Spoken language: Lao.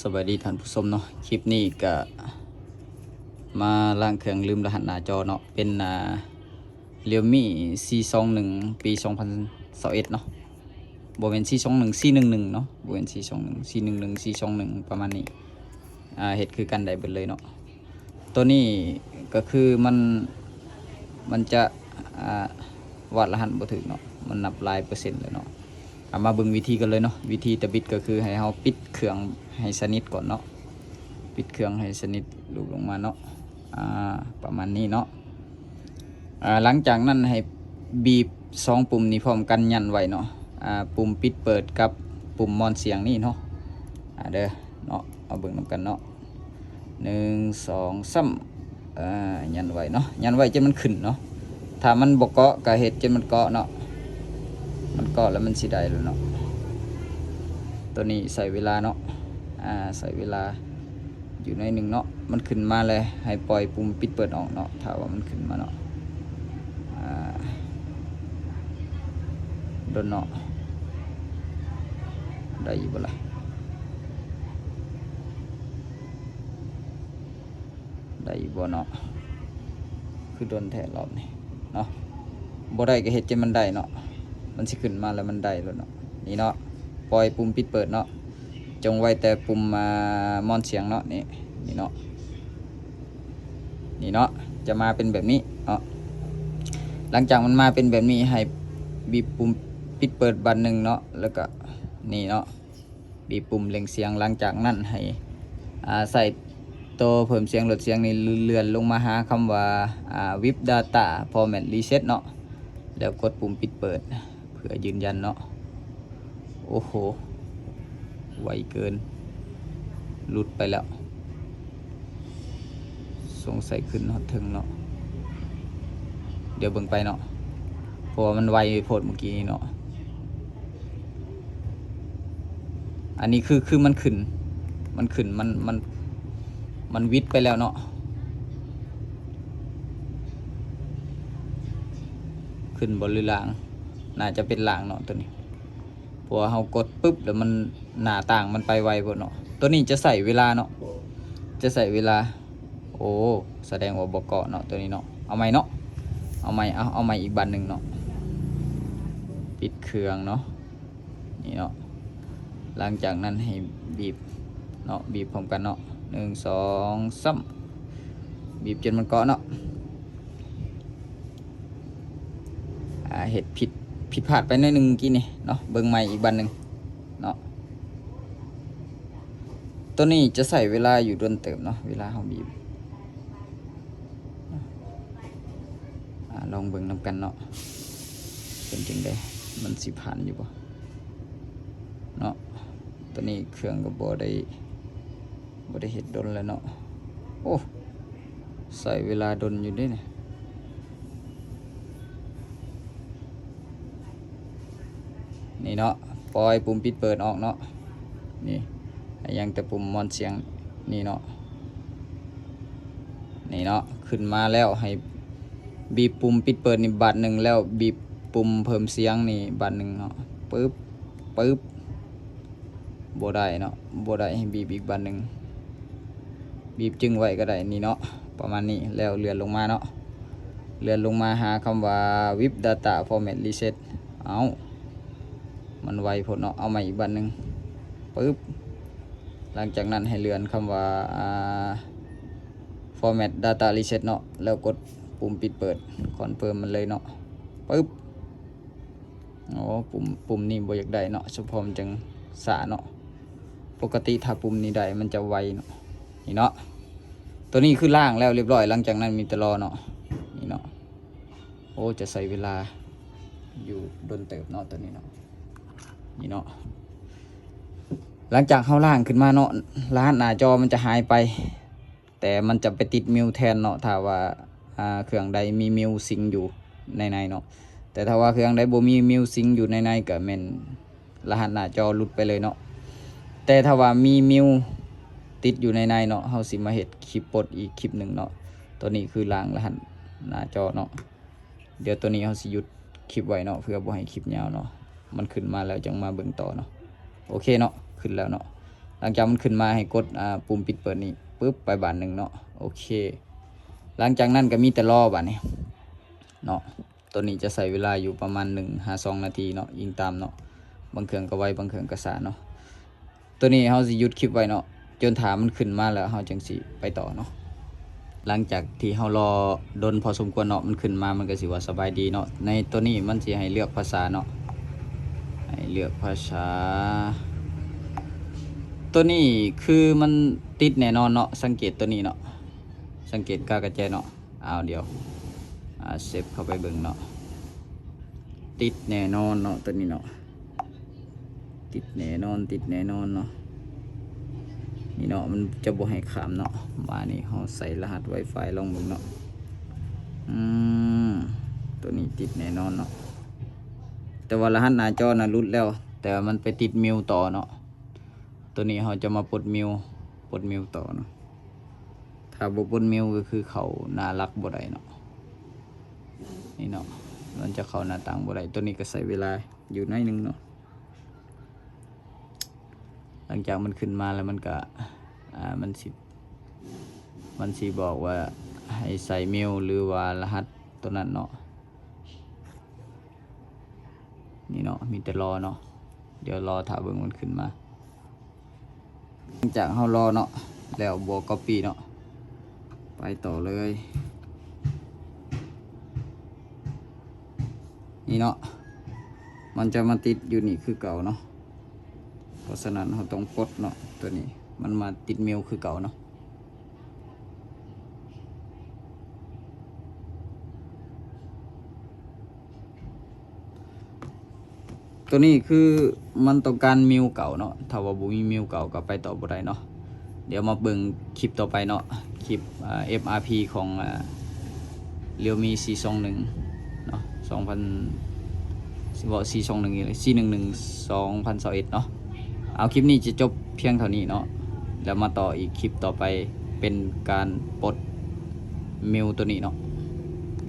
ສະບາຍດີທ່ານຜູ້ຊົມເນາະ, ຄລິບນີ້ກະມາລ້າງເຄື່ອງລືມລະຫັດໜ້າຈໍເນາະ, ເປັນ ອ່າ Realme ສີ່ສອງໜຶ່ງ ປີສອງພັນຊາວເອັດເນາະ, ບໍ່ແມ່ນສີ່ສອງໜຶ່ງ ສີ່ໜຶ່ງໜຶ່ງເນາະ, ບໍ່ແມ່ນສີ່ສອງໜຶ່ງ ສີ່ໜຶ່ງໜຶ່ງ ສີ່ສອງໜຶ່ງ ປະມານນີ້. ອ່າ ເຮັດຄືກັນໄດ້ເບິດເລີຍເນາະ. ໂຕນີ້ກໍຄືມັນ ມັນຈະ ອ່າ ວາດລະຫັດບໍ່ຖືກເນາະ, ມັນນັບຫຼາຍເປີເຊັນແລ້ວເນາະ. ເອົາມາເບິ່ງວິທີກັນເລີຍເນາະ. ວິທີຕະບິດກໍຄືໃຫ້ເຮົາປິດເຄື່ອງໃຫ້ສະໜິດກ່ອນເນາະ, ປິດເຄື່ອງໃຫ້ສະໜິດ ລູບລົງມາເນາະ, ອ່າ ປະມານນີ້ເນາະ. ອ່າ ຫຼັງຈາກນັ້ນໃຫ້ບີບສອງປຸ່ມນີ້ພ້ອມກັນ ຢັນໄວ້ເນາະ, ອ່າ ປຸ່ມປິດເປີດກັບປຸ່ມມອນສຽງນີ້ເນາະ. ອ່າ ເດີເນາະ, ເອົາເບິ່ງນຳກັນເນາະ. ໜຶ່ງ ສອງ ສາມ ອ່າ ຢັນໄວ້ເນາະ, ຢັນໄວ້ຈົນມັນຂຶ້ນເນາະ. ຖ້າມັນບໍ່ເກາະກໍເຮັດຈົນມັນເກາະເນາະ, ມັນເກາະແລ້ວມັນຊິໄດ້ແລ້ວເນາະ. ໂຕນີ້ໃຊ້ເວລາເນາະ, ອ່າ ໃຊ້ເວລາຢູ່ໜ້ອຍໜຶ່ງເນາະ. ມັນຂຶ້ນມາແລ້ວໃຫ້ປ່ອຍປຸ່ມປິດເປີດອອກເນາະ, ຖ້າວ່າມັນຂຶ້ນມາເນາະ. ອ່າ ດົນເນາະ, ໄດ້ຢູ່ບໍ່ລະ? ໄດ້ຢູ່ບໍ່ເນາະ? ຄືດົນແທ້ລອບນີ້ເນາະ. ບໍ່ໄດ້ກໍເຮັດໃຫ້ມັນໄດ້ເນາະ, ມັນຊິຂຶ້ນມາແລ້ວມັນໄດ້ໂລດເນາະ. ນີ້ເນາະ, ປ່ອຍປຸ່ມປິດເປີດເນາະ, ຈົ່ງໄວ້ແຕ່ປຸ່ມ ອ່າ ມອນສຽງເນາະ. ນີ້ ນີ້ເນາະ, ນີ້ເນາະ, ຈະມາເປັນແບບນີ້ເນາະ. ຫຼັງຈາກມັນມາເປັນແບບນີ້ ໃຫ້ບີບປຸ່ມປິດເປີດບາດໜຶ່ງເນາະ, ແລ້ວກໍນີ້ເນາະ. ບີບປຸ່ມເລັ່ງສຽງ. ຫຼັງຈາກນັ້ນໃຫ້ ອ່າ ໃຊ້ໂຕເພີ່ມສຽງ ລົດສຽງນີ້ ເລື່ອນລົງມາຫາຄຳວ່າ ອ່າ With Data Format Reset ເນາະ, ແລ້ວກົດປຸ່ມປິດເປີດເພື່ອຢືນຢັນເນາະ. ໂອ້ໂຫ ໄວເກີນ, ຫຼຸດໄປແລ້ວ. ສົງໄສຂຶ້ນຮອດເທິງເນາະ, ດຽວເບິ່ງໄປເນາະ, ເພາະວ່າມັນໄວໂພດມື້ກີ້ນີ້ເນາະ. ອັນນີ້ຄື ຄືມັນຂຶ້ນ ມັນຂຶ້ນ ມັນ ມັນ ມັນວິດໄປແລ້ວເນາະ. ຂຶ້ນບໍ່ ຫຼືລ່າງ? ໜ້າຈະເປັນລ່າງເນາະໂຕນີ້, ເພາະວ່າເຮົາກົດປຶບແລ້ວມັນ ໜ້າຕ່າງມັນໄປໄວໂພດເນາະ. ໂຕນີ້ຈະໃຊ້ເວລາເນາະ, ຈະໃຊ້ເວລາ. ໂອ້ ສະແດງວ່າບໍ່ເກາະເນາະໂຕນີ້ເນາະ. ເອົາໃໝ່ເນາະ, ເອົາໃໝ່ ເອົາ ເອົາໃໝ່ອີກບາດໜຶ່ງເນາະ. ປິດເຄື່ອງເນາະ, ນີ້ເນາະ. ຫຼັງຈາກນັ້ນໃຫ້ບີບເນາະ, ບີບພ້ອມກັນເນາະ, ໜຶ່ງ ສອງ ສາມ, ບີບຈົນມັນເກາະເນາະ. ອ່າ ເຮັດຜິດ ຜິດພາດໄປໜ້ອຍໜຶ່ງກີ້ນີ້ເນາະ, ເບິ່ງໃໝ່ອີກບາດໜຶ່ງເນາະ. ໂຕນີ້ຈະໃຊ້ເວລາຢູ່ດົນເຕີບເນາະ, ເວລາເຮົາບີບ. ອ່າ ລອງເບິ່ງນຳກັນເນາະ, ເປັນຈັ່ງໃດ, ມັນຊິຜ່ານຢູ່ບໍ່ເນາະ. ໂຕນີ້ເຄື່ອງກໍບໍ່ໄດ້ ບໍ່ໄດ້ເຮັດດົນແລ້ວເນາະ. ໂອ້ ໃຊ້ເວລາດົນຢູ່ເດ້ນີ້. ນີ້ເນາະ, ປ່ອຍປຸ່ມປິດເປີດອອກເນາະ. ນີ້ ຍັງແຕ່ປຸ່ມມອນສຽງນີ້ເນາະ. ນີ້ເນາະ, ຂຶ້ນມາແລ້ວໃຫ້ບີບປຸ່ມປິດເປີດນີ້ບາດໜຶ່ງ, ແລ້ວບີບປຸ່ມເພີ່ມສຽງນີ້ບາດໜຶ່ງເນາະ. ປຶບ ປຶບ. ບໍ່ໄດ້ເນາະ, ບໍ່ໄດ້, ໃຫ້ບີບອີກບາດໜຶ່ງ. ບີບຈຶ້ງໄວ້ກໍໄດ້ ນີ້ເນາະ, ປະມານນີ້. ແລ້ວເລື່ອນລົງມາເນາະ, ເລື່ອນລົງມາຫາຄຳວ່າ With Data Format Reset. ເອົ້າ ມັນໄວໂພດເນາະ, ເອົາໃໝ່ອີກບາດໜຶ່ງ. ປຶບ. ຫຼັງຈາກນັ້ນໃຫ້ເລື່ອນຄຳວ່າ ອ່າ Format Data Reset ເນາະ, ແລ້ວກົດປຸ່ມປິດເປີດ ຄອນເຟີມມັນເລີຍເນາະ. ປຶບ. ໂອ້ ປຸ່ມ ປຸ່ມນີ້ບໍ່ຢາກໄດ້ເນາະ, ສະພອບມັນຈັ່ງຊ້າເນາະ. ປົກກະຕິຖ້າປຸ່ມນີ້ໄດ້ມັນຈະໄວເນາະ. ນີ້ເນາະ, ໂຕນີ້ຄືລ້າງແລ້ວລຽບຮ້ອຍ, ຫຼັງຈາກນັ້ນມີແຕ່ລໍເນາະ. ນີ້ເນາະ, ໂອ້ ຈະໃຊ້ເວລາຢູ່ດົນເຕີບເນາະ ໂຕນີ້ເນາະ. ນີ້ເນາະ, ຫຼັງຈາກເຮົາລ້າງຂຶ້ນມາເນາະ, ລະຫັດໜ້າຈໍມັນຈະຫາຍໄປ. ແຕ່ມັນຈະໄປຕິດມິວແທນເນາະ ຖ້າວ່າ ອ່າ ເຄື່ອງໃດມີມິວສິງຢູ່ໃນໃນເນາະ. ແຕ່ຖ້າວ່າເຄື່ອງໃດບໍ່ມີມິວສິງຢູ່ໃນໃນ ກໍແມ່ນລະຫັດໜ້າຈໍຫຼຸດໄປເລີຍເນາະ. ແຕ່ຖ້າວ່າມີມິວຕິດຢູ່ໃນໃນເນາະ, ເຮົາຊິມາເຮັດຄລິບປົດອີກຄລິບໜຶ່ງເນາະ. ຕອນນີ້ຄືລ້າງລະຫັດໜ້າຈໍເນາະ. ດຽວໂຕນີ້ເຮົາຊິຢຸດຄລິບໄວ້ເນາະ ເພື່ອບໍ່ໃຫ້ຄລິບຍາວເນາະ. ມັນຂຶ້ນມາແລ້ວຈັ່ງມາເບິ່ງຕໍ່ເນາະ. ໂອເຄເນາະ, ຂຶ້ນແລ້ວເນາະ. ຫຼັງຈາກມັນຂຶ້ນມາໃຫ້ກົດ ອ່າ ປຸ່ມປິດເປີດນີ້ປຶບ ໄປບາດໜຶ່ງເນາະ. ໂອເຄ ຫຼັງຈາກນັ້ນກໍມີແຕ່ລໍບາດນີ້ເນາະ. ໂຕນີ້ຈະໃຊ້ເວລາຢູ່ປະມານໜຶ່ງຫາສອງນາທີເນາະ ອີງຕາມເນາະ ບາງເຄື່ອງກໍໄວ ບາງເຄື່ອງກໍຊ້າເນາະ. ໂຕນີ້ເຮົາຊິຢຸດຄລິບໄວ້ເນາະ ຈົນຖ້າມັນຂຶ້ນມາແລ້ວເຮົາຈຶ່ງຊິໄປຕໍ່ເນາະ. ຫຼັງຈາກທີ່ເຮົາລໍດົນພໍສົມຄວນເນາະ ມັນຂຶ້ນມາ ມັນກໍຊິວ່າສະບາຍດີເນາະ. ໃນໂຕນີ້ມັນຊິໃຫ້ເລືອກພາສາເນາະ ໃຫ້ເລືອກພາສາ. ໂຕນີ້ຄືມັນຕິດແນ່ນອນເນາະ ສັງເກດໂຕນີ້ເນາະ ສັງເກດກາກະແຈເນາະ. ອ້າວ ດຽວ ອ່າ ເຊັບເຂົ້າໄປເບິ່ງເນາະ ຕິດແນ່ນອນເນາະ ໂຕນີ້ເນາະ ຕິດແນ່ນອນ ຕິດແນ່ນອນເນາະ. ນີ້ເນາະ ມັນຈະບໍ່ໃຫ້ຂ້າມເນາະ. ບາດນີ້ເຮົາໃສ່ລະຫັດ Wi-Fi ລອງເບິ່ງເນາະ. ອືມ ໂຕນີ້ຕິດແນ່ນອນເນາະ ແຕ່ວ່າລະຫັດໜ້າຈໍນະຫຼຸດແລ້ວ ແຕ່ວ່າມັນໄປຕິດມິວຕໍ່ເນາະ. ໂຕນີ້ເຮົາຈະມາປົດມິວ ປົດມິວຕໍ່ເນາະ. ຖ້າບໍ່ປົດມິວກໍຄືເຂົ້າໜ້າຫຼັກບໍ່ໄດ້ເນາະ. ນີ້ເນາະ ມັນຈະເຂົ້າໜ້າຕ່າງບໍ່ໄດ້. ໂຕນີ້ກໍໃຊ້ເວລາຢູ່ໜ້ອຍໜຶ່ງເນາະ. ຫຼັງຈາກມັນຂຶ້ນມາແລ້ວມັນກະ ອ່າ ມັນຊິ ມັນຊິບອກວ່າໃຫ້ໃສ່ມິວ ຫຼືວ່າລະຫັດໂຕນັ້ນເນາະ. ນີ້ເນາະ ມີແຕ່ລໍເນາະ. ດຽວລໍຖ້າເບິ່ງມັນຂຶ້ນມາ. ຫຼັງຈາກເຮົາລໍເນາະ ແລ້ວບໍ່ Copy ເນາະ ໄປຕໍ່ເລີຍ. ນີ້ເນາະ ມັນຈະມາຕິດຢູ່ນີ້ຄືເກົ່າເນາະ. ເພາະສະນັ້ນເຮົາຕ້ອງປົດເນາະ ໂຕນີ້ມັນມາຕິດມິວຄືເກົ່າເນາະ. ໂຕນີ້ຄືມັນຕ້ອງການມິວເກົ່າເນາະ. ຖ້າວ່າບໍ່ມີມິວເກົ່າກໍໄປຕໍ່ບໍ່ໄດ້ເນາະ. ດຽວມາເບິ່ງຄລິບຕໍ່ໄປເນາະ ຄລິບ ເອີ ເອັຟອາພີ ຂອງ ເອີ Realme ສີ່ສອງໜຶ່ງເນາະ ສອງພັນ ຊິເວົ້າສີ່ສອງໜຶ່ງອີກ ສີ່ໜຶ່ງໜຶ່ງ ສອງພັນຊາວເອັດເນາະ. ເອົາ ຄລິບນີ້ຈະຈົບພຽງເທົ່ານີ້ເນາະ ແລ້ວມາຕໍ່ອີກຄລິບຕໍ່ໄປ ເປັນການປົດມິວໂຕນີ້ເນາະ.